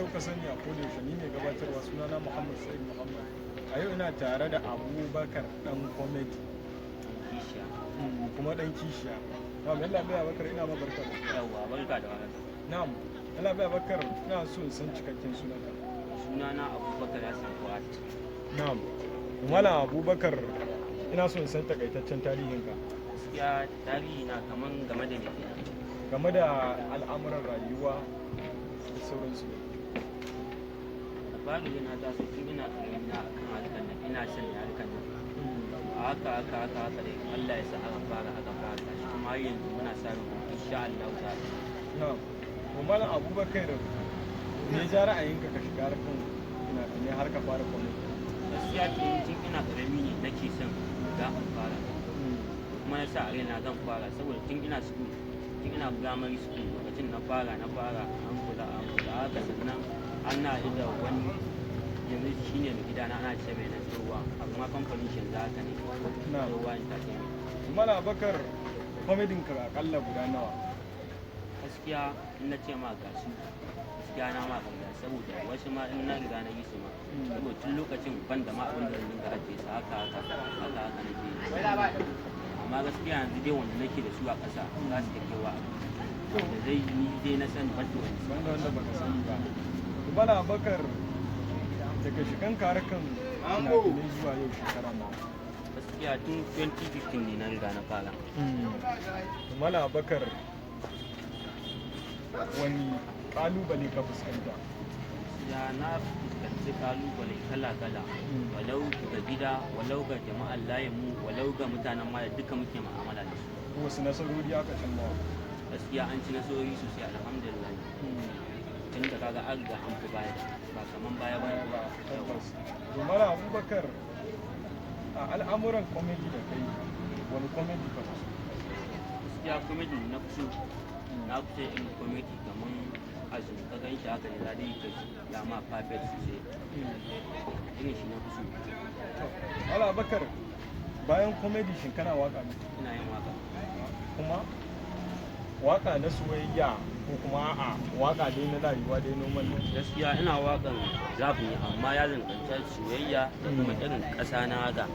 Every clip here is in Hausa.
Kuka sani, a koda yaushe ni mai gabatarwa, sunana Muhammad Sa'id Muhammad. A yau ina tare da Abubakar dan comedy. Kishiya. Kuma dan kishiya. Na'am, yallabai Abubakar, ina ma barka da zuwa. Yawwa, barka da warhaka. Na'am, yallabai Abubakar, ina so in san cikakken sunanka. Sunana Abubakar Hassan Fuad. Na'am. Malam Abubakar, ina so in san takaitaccen tarihinka. Gaskiya tarihi na kaman game da me kenan? Game da al'amuran rayuwa da sauransu. Da fari na taso tun ina karami na akan harkar nan, ina son harkar nan. A haka haka haka haka dai Allah ya sa aka fara tashi, kuma har yanzu muna sa ran insha Allah ta'ala. Na'am. To, Malam Abubakar, me ya ja ra'ayinka ka shiga harkan fina-finai har ka fara comedy? Gaskiya tun ina karami ne nake son ga in fara. Kuma na sa a raina zan fara saboda tun ina school, tun ina primary school lokacin na fara an kula an kula haka. Sannan an na haɗu da wani, yanzu shine mai gidana, ana ce mai na tsohuwa, amma kamfanin shi yanzu haka ne. Tsohuwa Entertainment. To, Malam Abubakar, comedyn ka akalla guda nawa? Gaskiya in na ce ma ga su, gaskiya na ma ƙarya, saboda wasu ma in na riga na yi su ma, saboda tun lokacin ban da ma abin da zan dinga ajiye su, haka haka haka haka nake yi. Amma gaskiya yanzu dai wanda nake da su a ƙasa za su iya kaiwa da zai ni dai na sani, ban da wani. Banda wanda baka sani ba. To, Malam Abubakar, daga shigan ka harkan fina-finai zuwa yau shekara nawa? Gaskiya tun 2015 ne na riga na fara. To, Malam Abubakar, wani kalubale ka fuskanta? Gaskiya na fuskanci kalubale kala-kala, walau ga gida, walau ga jama'ar layinmu, walau ga mutanen ma da duka muke mu'amala da su. Wasu nasarori aka cimma? Gaskiya an ci nasarori sosai, alhamdulillah, tun da kaga an riga an fi baya, ba kaman baya ba. Baya ba, tabbas. To, Malam Abubakar, a al'amuran comedy da kai, wani comedy ka fi so? Gaskiya comedy na fi so, na fi son irin comedy kaman azumi, ka gan shi haka ne za dai ka ji ya ma perfect sosai, irin shi na fi so. To, Malam Abubakar, bayan comedy, shin kana waka ne? Ina yin waka. Kuma waka na soyayya ko kuma a'a, waka dai na rayuwa dai normal ne? Gaskiya ina wakan rap ne, amma ya danganci soyayya da kuma irin ƙasa na haka.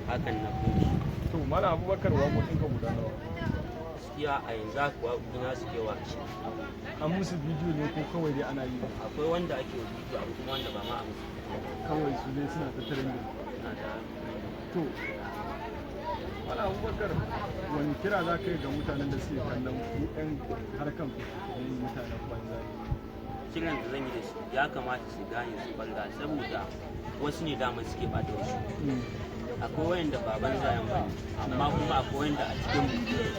Hakan na fi shi. To, Malam Abubakar, waƙoƙinka guda nawa? Gaskiya a yanzu haka waƙoƙina su kewa 20. An musu bidiyo ne ko kawai dai ana yi? Akwai wanda ake wa bidiyo, akwai kuma wanda ba ma a musu. Kawai su dai suna ta trending. Suna ta. To, Malam Abubakar, wani kira za ka yi ga mutanen da suke kallon ku 'yan harkan fina-finai mutanen banza ne? Kiran da zan yi da su, ya kamata su gane su banza saboda wasu ne dama suke bata wasu. Akwai wayanda ba banzayen ba ne, amma kuma akwai wayanda a cikin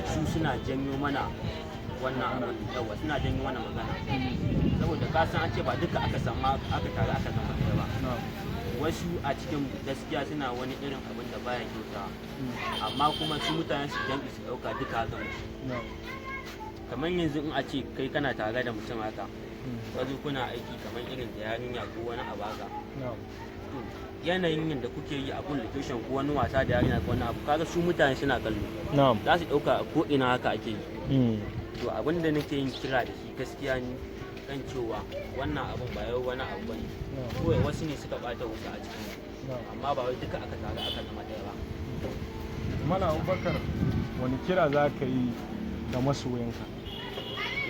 su suna janyo mana wannan abin, yawa, suna janyo mana magana, saboda ka san an ce ba duka aka sama aka tare aka zama ɗaya ba. Wasu a cikin gaskiya suna wani irin abin da baya kyauta, amma kuma su mutane su jam'i su ɗauka duka haka muke. Kamar yanzu in a ce kai kana tare da mutum haka, wazo kuna aiki kamar irin da yarinya ko wani abu haka, to yanayin yadda kuke yi a gun location ko wani wasa da yarinya ko wani abu, kaga su mutane suna kallo, za su ɗauka a ko ina haka ake yi. To, abin da nake yin kira da shi gaskiya ni kan cewa wannan abun ba yau wani abu bane, kawai wasu ne suka bata wasu a cikin, amma ba wai duka aka taru aka zama ɗaya ba. Malam Abubakar, wani kira za ka yi ga masoyanka?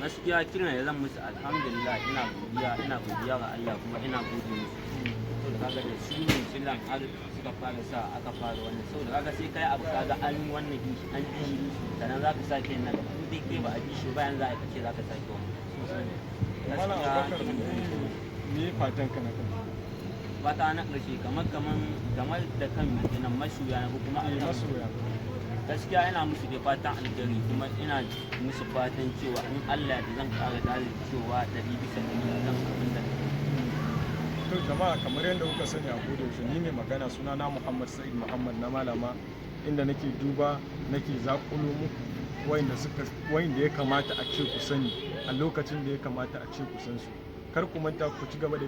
Gaskiya kiran da zan musu, alhamdulillah, ina godiya, ina godiya ga Allah, kuma ina gode musu, saboda kaga da su ne silan har suka fara sa aka fara wannan, saboda kaga sai kai abu kaga an yi wannan din shi, an bi shi, sannan za ka sake yin na gaba. In dai kai ba a bi shi bayan za a kace za ka sake wannan. Malam Gaskiya Abubakar, kiran da nake musu. Me fatan ka na kai? Fata na ƙarshe kamar da kan kenan masoya na ko kuma akan Masoya. Gaskiya ina musu da fatan alheri, kuma ina musu fatan cewa in Allah da zan ƙara cewa 100% akan abin da nake. To jama'a, kamar yadda kuka sani, a koda yaushe ni mai magana sunana Muhammad Sa'id Muhammad na malama, inda nake duba nake zakulo muku wayanda ya kamata a ce ku sani a lokacin da ya kamata a ce ku san su. Kar ku manta ku ci gaba da